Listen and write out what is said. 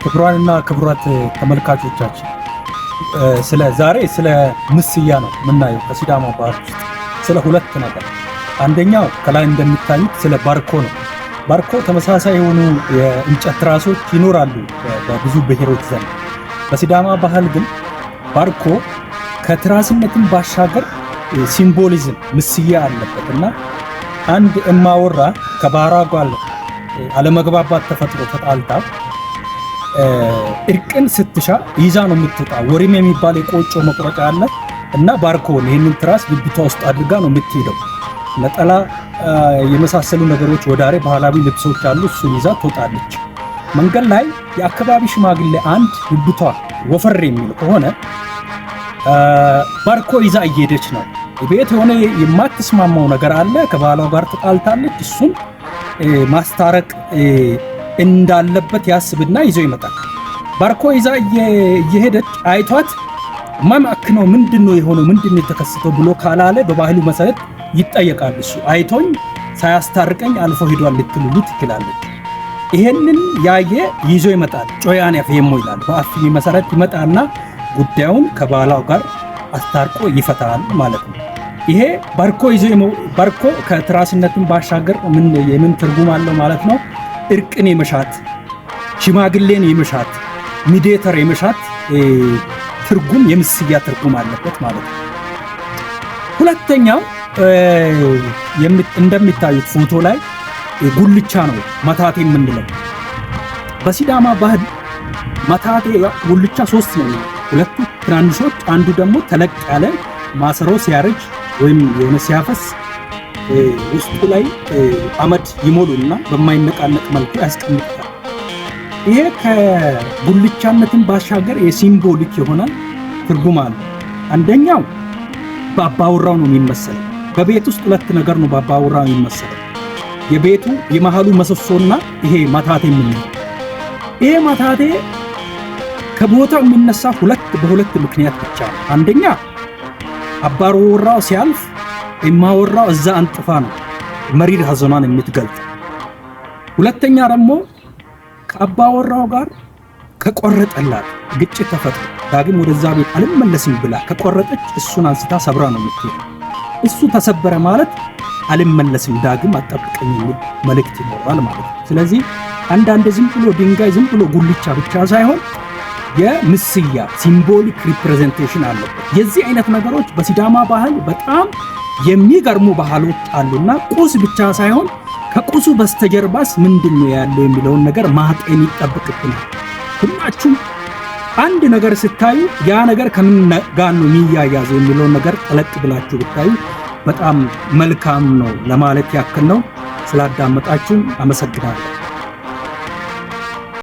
ክቡራንና ክቡራት ተመልካቾቻችን፣ ስለ ዛሬ ስለ ምስያ ነው የምናየው በሲዳማ ባህል ውስጥ ስለ ሁለት ነገር። አንደኛው ከላይ እንደሚታዩት ስለ ባርኮ ነው። ባርኮ ተመሳሳይ የሆኑ የእንጨት ትራሶች ይኖራሉ በብዙ ብሔሮች ዘንድ። በሲዳማ ባህል ግን ባርኮ ከትራስነትም ባሻገር symbolism ምስያ አለበት እና አንድ እማወራ ከባሏ ጋር አለመግባባት ተፈጥሮ ተጣልታ እርቅን ስትሻ ይዛ ነው የምትወጣ። ወሪም የሚባል የቆጮ መቁረጫ አለ እና ባርኮን ይህንን ትራስ ብብቷ ውስጥ አድርጋ ነው የምትሄደው። ነጠላ የመሳሰሉ ነገሮች ወዳሬ ባህላዊ ልብሶች አሉ። እሱን ይዛ ትወጣለች። መንገድ ላይ የአካባቢ ሽማግሌ አንድ ብብቷ ወፈር የሚል ከሆነ ባርኮ ይዛ እየሄደች ነው። ቤት የሆነ የማትስማማው ነገር አለ። ከባሏ ጋር ተጣልታለች። እሱን ማስታረቅ እንዳለበት ያስብና ይዞ ይመጣል። ባርኮ ይዛ እየሄደች አይቷት ማማክ ነው፣ ምንድነው የሆነው፣ ምንድነው የተከሰተው ብሎ ካላለ በባህሉ መሰረት ይጠየቃል። እሱ አይቶኝ ሳያስታርቀኝ አልፎ ሄዷል ልትሉሉ ትችላለች። ይሄንን ያየ ይዞ ይመጣል። ጮያን ያፈየሞ ይላል። በአፍኝ መሰረት ይመጣና ጉዳዩን ከባሏ ጋር አስታርቆ ይፈታል ማለት ነው። ይሄ ባርኮ ይዞ ባርኮ ከትራስነትን ባሻገር ምን የምን ትርጉም አለው ማለት ነው? እርቅን የመሻት፣ ሽማግሌን የመሻት፣ mediator የመሻት ትርጉም፣ የምስያ ትርጉም አለበት ማለት ነው። ሁለተኛው እንደሚታዩት ፎቶ ላይ ጉልቻ ነው፣ መታቴ የምንለው። በሲዳማ ባህል መታቴ ጉልቻ ሶስት ነው። ሁለቱ ትናንሾች፣ አንዱ ደግሞ ተለቅ ያለ ማሰሮ ሲያረጅ ወይም የሆነ ሲያፈስ ውስጡ ላይ አመድ ይሞሉና በማይነቃነቅ መልኩ ያስቀምጡታል። ይሄ ከጉልቻነትን ባሻገር የ symbolic የሆነ ትርጉም አለ። አንደኛው በአባወራው ነው የሚመሰለው። በቤት ውስጥ ሁለት ነገር ነው በአባወራው የሚመሰለው። የቤቱ የመሃሉ ምሰሶና ይሄ መታቴ የምንለው። ይሄ መታቴ ከቦታው የሚነሳ ሁለት በሁለት ምክንያት ብቻ ነው። አንደኛ አባወራው ሲያልፍ የማወራው እዛ አንጥፋ ነው መሪር ሐዘኗን የምትገልጥ። ሁለተኛ ደግሞ ከአባወራው ጋር ከቆረጠላት፣ ግጭት ተፈጥሮ ዳግም ወደዛ ቤት አልመለስም ብላ ከቆረጠች እሱን አንስታ ሰብራ ነው የምትሄደው። እሱ ተሰበረ ማለት አልመለስም፣ ዳግም አጠብቀኝ የሚል መልእክት ይኖራል ማለት ነው። ስለዚህ አንዳንድ ዝም ብሎ ድንጋይ፣ ዝም ብሎ ጉልቻ ብቻ ሳይሆን የምስያ symbolic representation አለበት። የዚህ አይነት ነገሮች በሲዳማ ባህል በጣም የሚገርሙ ባህሎች አሉና ቁስ ብቻ ሳይሆን ከቁሱ በስተጀርባስ ምንድን ነው ያለው የሚለውን ነገር ማጤን ይጠበቅብናል። ሁላችሁም አንድ ነገር ስታዩ ያ ነገር ከምን ጋር ነው የሚያያዘው የሚለውን ነገር ጠለቅ ብላችሁ ብታዩ በጣም መልካም ነው ለማለት ያክል ነው። ስላዳመጣችሁ አመሰግናለሁ።